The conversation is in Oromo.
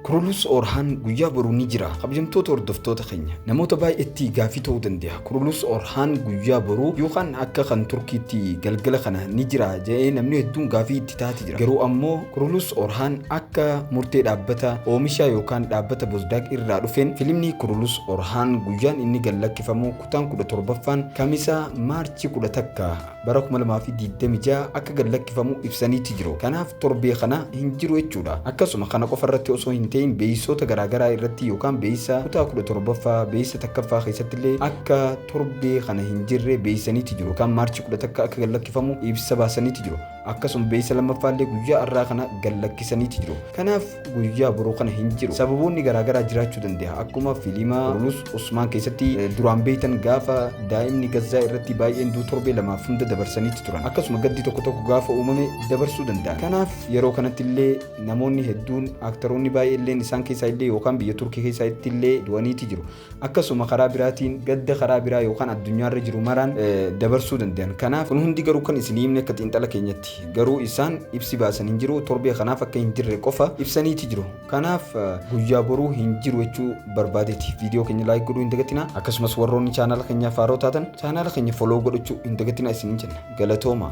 Kurulus Orhaan guyyaa boruu ni jira. Kabajamtoota hordoftoota keenya, namoota baay'eetti gaafii ta'uu danda'a. Kurulus Orhaan guyyaa boruu yookaan akka kan Turkiitti galgala kana ni jira jedhee namni hedduun gaafii itti taati jira. Garuu ammoo Kurulus Orhaan akka murtee dhaabbata oomishaa yookaan dhaabbata Bozdaag irraa dhufeen, filimni Kurulus Orhaan guyyaan inni gad lakkifamu kutaan 17ffaan Kamisa Maarchi 11 bara 2026 akka gad lakkifamu ibsaniiti jiru. Kanaaf torbee kana hin jiru jechuudha. Akkasuma kana qofa irratti osoo hin ta'in, beeksisoota garaagaraa irratti yookaan beeksisa kutaa 17ffaa, beeksisa takkaffaa keessatti illee akka torbee kana hin jirre beeksisaniiti jiru. Yookaan Maarchi 11 akka gad lakkifamu ibsa baasaniiti jiru. Akkasuma beeksisa lammaffaa illee guyyaa har'aa kana gad lakkisaniiti jiru. Kanaaf guyyaa boruu kana hin jiru. Sababoonni garaagaraa jiraachuu danda'a. Akkuma fiilima Kurulus Usmaan keessatti duraan beektan, gaafa daa'imni Gazzaa irratti baay'een duu torbee 2f hunda dabarsaniiti turan. Akkasuma gaddi tokko tokko gaafa uumame dabarsuu danda'an. Kanaaf yeroo kanatti illee namoonni hedduun, aaktaroonni baay'ee illeen isaan keessaa illee yookaan biyya Turkii keessaa illee du'aniiti jiru. Akkasuma karaa biraatiin gadda karaa biraa yookaan addunyaarra jiru maraan dabarsuu danda'an. Kanaaf kun hundi garuu kan isin himne akka xiinxala keenyatti. Garuu isaan ibsi baasan hin jiru, torbee kanaaf akka hin jirre qofa ibsaniiti jiru. Kanaaf guyyaa boruu hin jiru jechuu barbaadeeti. Viidiyoo keenya like godhuu hin dagatinaa. Akkasumas warroonni chaanaala keenyaaf haaroo taatan chaanaala keenya follow godhachuu hin dagatinaa isiniin jenna. Galatooma.